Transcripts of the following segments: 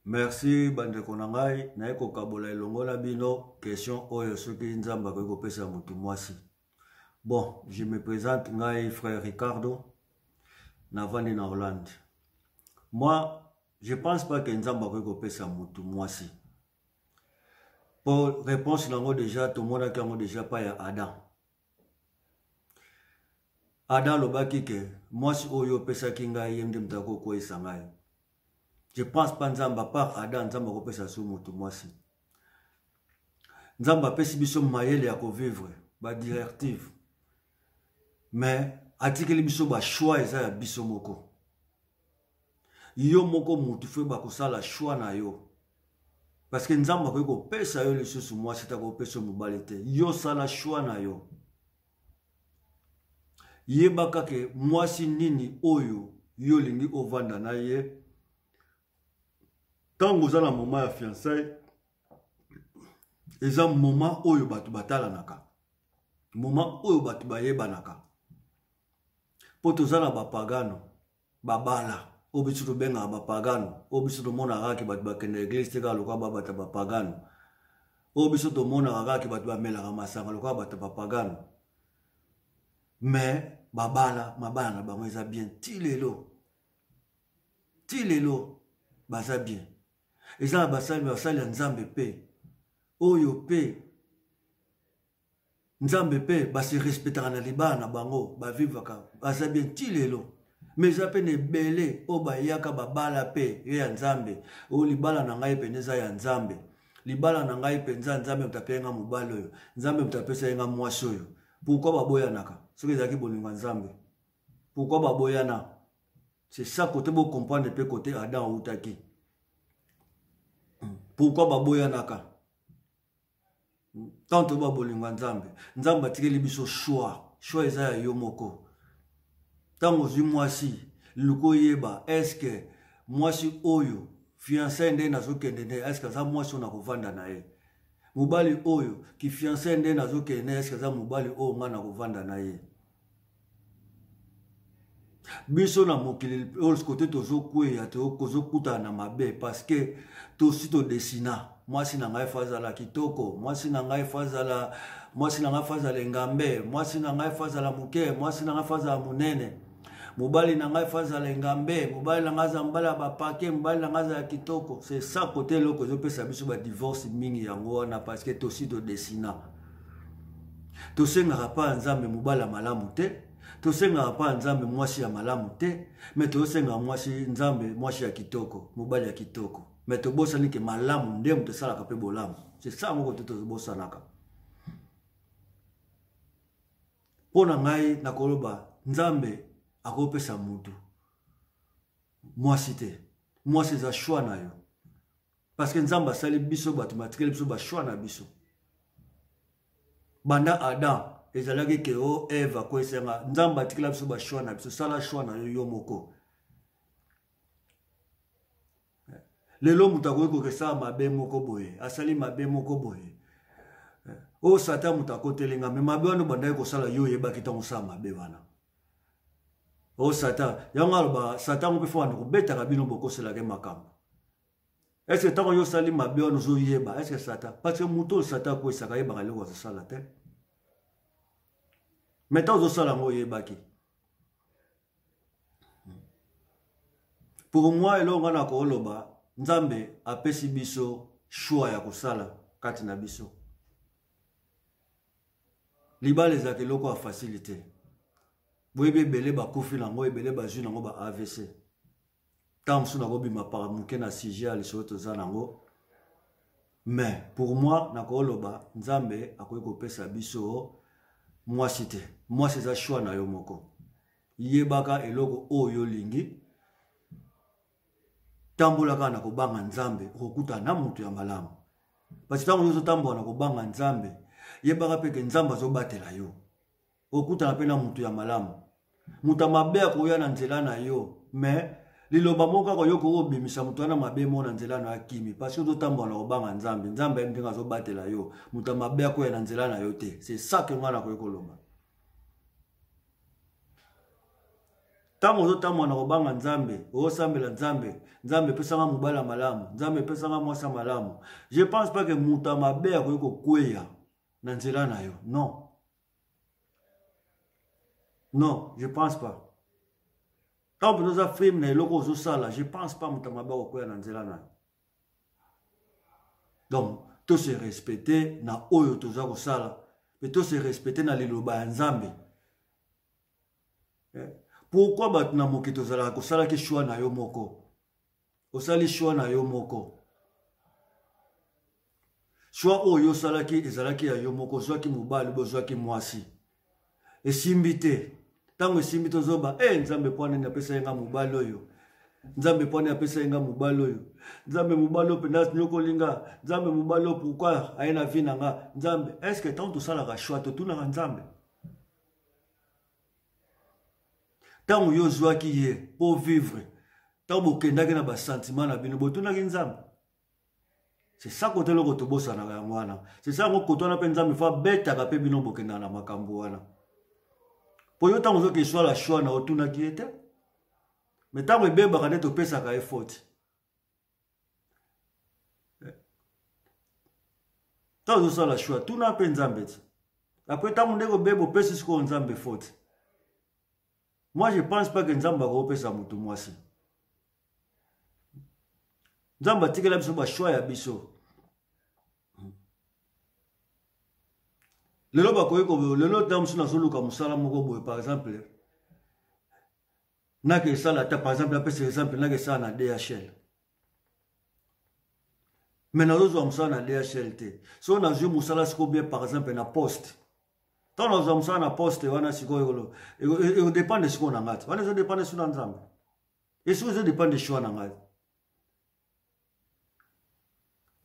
Merci bandeko na ngai, naye kokabola elongo na bino question oyo soki Nzambe akoki kopesa motu mwasi. Bon, je me présente ngai frère Ricardo, navandi na Hollande. Moi, je pense pas que Nzambe akoki kopesa motu mwasi. Po réponse nango déjà tomonaki yango déjà pa ya Adam. Adam alobaki ke mwasi oyo opesaki ngai ye nde moto akokweyisa ngai. Je pense pas Nzambe à part Adam Nzambe akopesa su moto mwasi. Nzambe apesi biso mayele ya kovivre ba directive mais atikeli biso ba choix eza ya biso moko. Yo moko mutu fo bakosala choix na yo parce que Nzambe akoki kopesa yo lisusu mwasi te akopesa yo mobali te. Yo sala choix na yo. Yebaka ke mwasi nini oyo yo olingi ovanda na ye ntango oza na moment ya fiançailles eza moment oyo bato batalanaka moment oyo bato bayebanaka mpo toza na bapagano babala oyo biso tobengaka bapagano oyo biso tomonaka kaka bato bakenda eglise te kaka lokola babata bapagano oyo biso tomonaka kaka bato bamelaka masanga lokola bato bapagano mais babala mabala na bango eza bien ti lelo ti lelo baza bien eza na basali basali ya nzambe mpe oyo mpe nzambe mpe base respectaka na libala na bango bavivaka baza bien ti lelo me eza mpe na ebele oyo bayaka babala mpe yo ya nzambe oyo libala na ngai mpenza eza ya nzambe libala na ngai mpenza nzambe moto apesi nga mobali oyo nzambe moto apesa ye nga mwasi oyo pourkui baboyanaka soki ezalaki bolingo ya nzambe pourkui baboyana c'est ça kote bocomprendre mpe kote adam autaki pourkui baboyanaka Tant toba bolingo ya Nzambe, Nzambe atikeli biso choix. Choix eza ya yo moko. Ntango ozwi mwasi, luka oyeba est-ce mwasi oyo fiançailles nde nazokende nde est-ce aza mwasi oyo nakovanda na ye? Mobali oyo ki fiançailles nde nazokende nde est-ce aza mobali oyo ngai nakovanda na ye? Biso na mokili oyo kote tozokweya tozokutana na mabe parce que tosi todesina mwasi na ngai fo azala kitoko mwasi na ngai fo azala mwasi na ngai fo azala engambe mwasi na ngai fo azala moke mwasi na ngai fo azala monene mobali na ngai fo azala engambe mobali na ngai azala mobali ya bapake mobali na ngai azala kitoko c'est ça kote eloko ezopesa biso badivorce mingi yango wana parce que tosi todesina tosengaka mpa ya nzambe mobali ya malamu te tosengaka mpa ya nzambe mwasi ya malamu te me tosengaka mwasi nzambe mwasi ya kitoko mobali ya kitoko me tobosani ke malamu nde moto esalaka mpe bolamu c'est ça yango kote tobosanaka mpo na ngai nakoloba nzambe akopesa motu mwasi te mwasi eza choix na yo parce que nzambe asali biso bato matikeli biso bachoix na biso banda adam ezalaki ke o oh, eve akwesenga nzambe atikela biso bachoix na biso sala choix na yo yo moko lelo moto akoki kokesala mabe moko boye asali mabe moko boye oyo oh, satan moto akoteli nga me mabe wana obandaki kosala yo oyebaki ntango osala mabe wana o oh, satan yango aloba satan yango mpe fo banda kobetaka bino bokoselaka ye makambo eske ntango yo osali mabe wana ozoyeba eske satan parce que moto oyo satan akwesaka ayebaka eloko azosala te mai ntango ozosala yango oyebaki pour moi eloko ngai nakoloba nzambe apesi biso choix ya kosala kati na biso libala ezalaka eloko ya facile te boyebi ebele bakufi nango ebele bazwi nango ba avc ntango mosusu nakobima par moke na sujet ya lisolo toza nango mais pour moi nakoloba nzambe akoki kopesa biso mwasi te mwasi eza choix na yo moko yebaka eloko oyo olingi tambola kaka na kobanga nzambe okokutana na moto ya malamu parce ntango yo ozotambola na kobanga nzambe yebaka mpe ke nzambe azobatela yo okutana mpe na moto ya malamu moto ya mabe akoya na nzela na yo mais liloba moko kaka yo koki kobimisa moto wana mabe moko na nzela na yo akimi parce que ozotambola na kobanga nzambe nzambe ayebi ndenge azobatela yo moto ya mabe akoya na nzela na yo te c'est ça que ngai nakoki koloba. Ntango ozotambola na kobanga Nzambe, ozosambela Nzambe, Nzambe epesanga mobali ya malamu, Nzambe epesanga mwasi ya malamu. Je pense pas que moto ya mabe akoki kokweya na nzela na yo. Non. Non, je pense pas. Ntango mpenza oza firme na eloko ozosala, je pense pas moto ya mabe akokweya na nzela na yo. Donc, to se respecter na oyo toza kosala, mpe to se respecter na liloba ya Nzambe. Eh, pourquoi bato na mokili tozalaka kosalaki choix na yo moko? Osali choix na yo moko. Choix oyo osalaki ezalaki ya yo moko, ozwaki mobali obe ozwaki mwasi. Esimbi te. Ntango esimbi te ozoba, eh, Nzambe mpo nini apesa ye nga mobali oyo? Nzambe mpo nini apesa ye nga mobali oyo? Nzambe mobali oyo mpenza nyokoli nga. Nzambe mobali oyo pourquoi aye na vie na nga? Nzambe, est-ce que ntango tosalaka choix totunaka Nzambe? Ntango yo ozwaki ye mpo vivre, ntango bokendaki na basentiment na bino, botunaki Nzambe? C'est ça kote eloko tobosanaka yango wana. C'est ça yango kote wana mpe Nzambe fo abetaka mpe bino bokendaka na makambo wana. Mpo yo ntango ozoki eswala shwa na otunaki ye te, me ntango ebebaka nde topesaka ye faute. Ntango ozosala shwa, tuna mpe Nzambe ti. Après ntango ndenge obeba opesi sikoyo Nzambe faute. Moi je pense pas que Nzambe akopesa motu mwasi. Nzambe atikela biso ba choix ya biso. Lelo bakoki ko lelo ntango mosusu nazoluka mosala moko boye, par exemple nake esala ata, par exemple napesa exemple, nake esala na DHL, mais nazozwa mosala na DHL te. Soki nazwi mosala sikoyo bien, par exemple na poste, ntango nazwa mosala na poste wana sikoyo ekodépendre sikoyo na ngai te, wana ezodépendre sikoyo na Nzambe, esiko ezodépendre choix na ngai.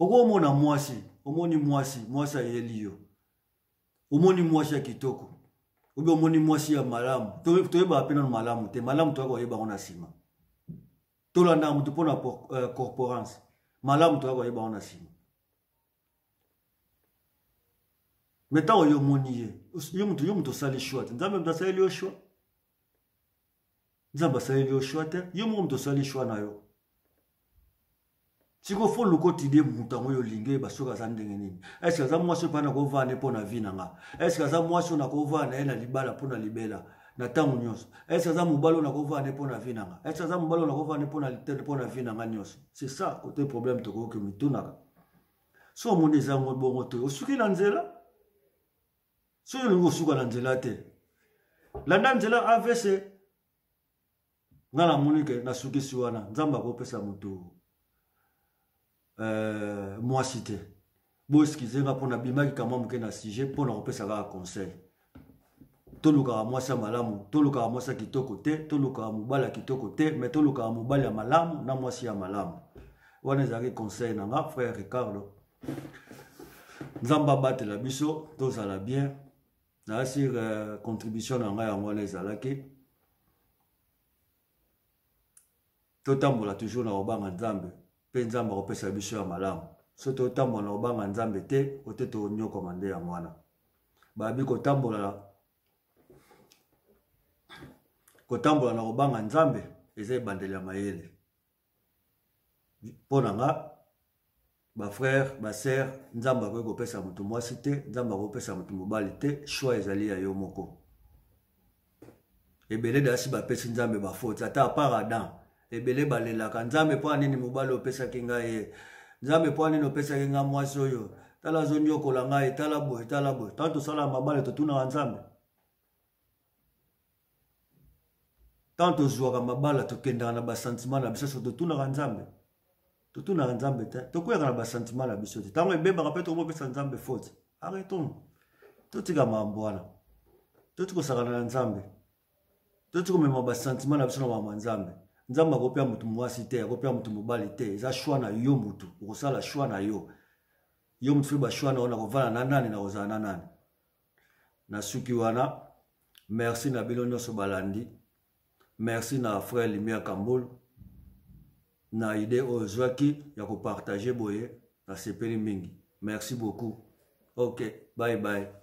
Okomona mwasi, omoni mwasi, mwasi ayeli yo, omoni mwasi ya kitoko obi omoni mwasi ya malamu, toyebaka mpe nano malamu te, malamu toyaka koyeba yango na nsima. Tolandaka motu mpo na corporance, malamu toyaka koyeba yango na nsima. Me ntango yo omoni ye, yo moto osali choix te, Nzambe moto asaleli yo choix. Nzambe asaleli yo choix te, yo moko moto osali choix na yo. Sikoyo fo luka otide moto yango oyo olingi, oyeba soki aza ndenge nini. Eske aza mwasi oyo mpa nakovanda ne mpo na vie na nga? Eske aza mwasi oyo nakovanda na ye na libala mpo na libela na ntango nyonso? Eske aza mobali oyo nakovanda ne mpo na vie na nga? Eske aza mobali oyo nakovanda ne mpo na vie na nga nyonso? C'est ça côté problème tokoki mitunaka. So omoni eza yango bongo te, osuki na nzela. Soki olingi kosuka na nzela te, landa nzela AVC. Nga namoni ke nasukisi wana, Nzambe akopesa moto mwasi te. Boeskize nga mpo nabimaki kamwa moke na sujet mpo na kopesa kaka conseil. Tolukaka mwasi ya malamu, tolukaka mwasi ya kitoko te, tolukaka mobali ya kitoko te, mais tolukaka mobali ya malamu na mwasi ya malamu. Wana ezalaki conseil na nga, frère Ricardo. Nzambe abatela biso, tozala bien. Na sur contribution na ngai yango wana ezalaki. Totambola toujours na kobanga Nzambe, mpe Nzambe akopesa biso ya malamu. So totambola na kobanga Nzambe te, ote tonyokoma nde yango wana. Babi kotambola na kobanga Nzambe eza ebandeli ya mayele. Mpo na nga, ba frère, ba sœur, Nzambe akoki kopesa moto mwasi te, Nzambe akoki kopesa moto mobali te, choix ezali ya yo moko. Ebele dasi bapesi Nzambe ba faute, ata à part Adam, ebele balelaka Nzambe mpo nini mobali opesaki ngai ye, Nzambe mpo nini opesaki ngai mwasi oyo, tala azonyokola ngai, tala boye, tala boye. Tango tosala mabale totunaka Nzambe. Tango tozwaka mabala tokendaka na basentiment na biso, so totunaka Nzambe. Totunaka Nzambe te, tokweyaka na basentiment na biso te. Tango ebebaka mpe tokomopesa Nzambe faute. Arrêtons. Totika makambo wana. Totika kosakana na Nzambe. Totika komema basentiment na biso na makambo ya Nzambe. Nzambe akopea motu mwasi te, akopea motu mobali te. Eza choix na yo motu. Okosala choix na yo. Yo motu soki ba choix na yo, nakovanda na nani, nakozala na nani. Na suki wana, merci na bino nyonso balandi. Merci na frère Lumière Kambulu na idée oyo ozwaki ya kopartage boye, nasepeli mingi. Merci beaucoup. Ok, bye bye.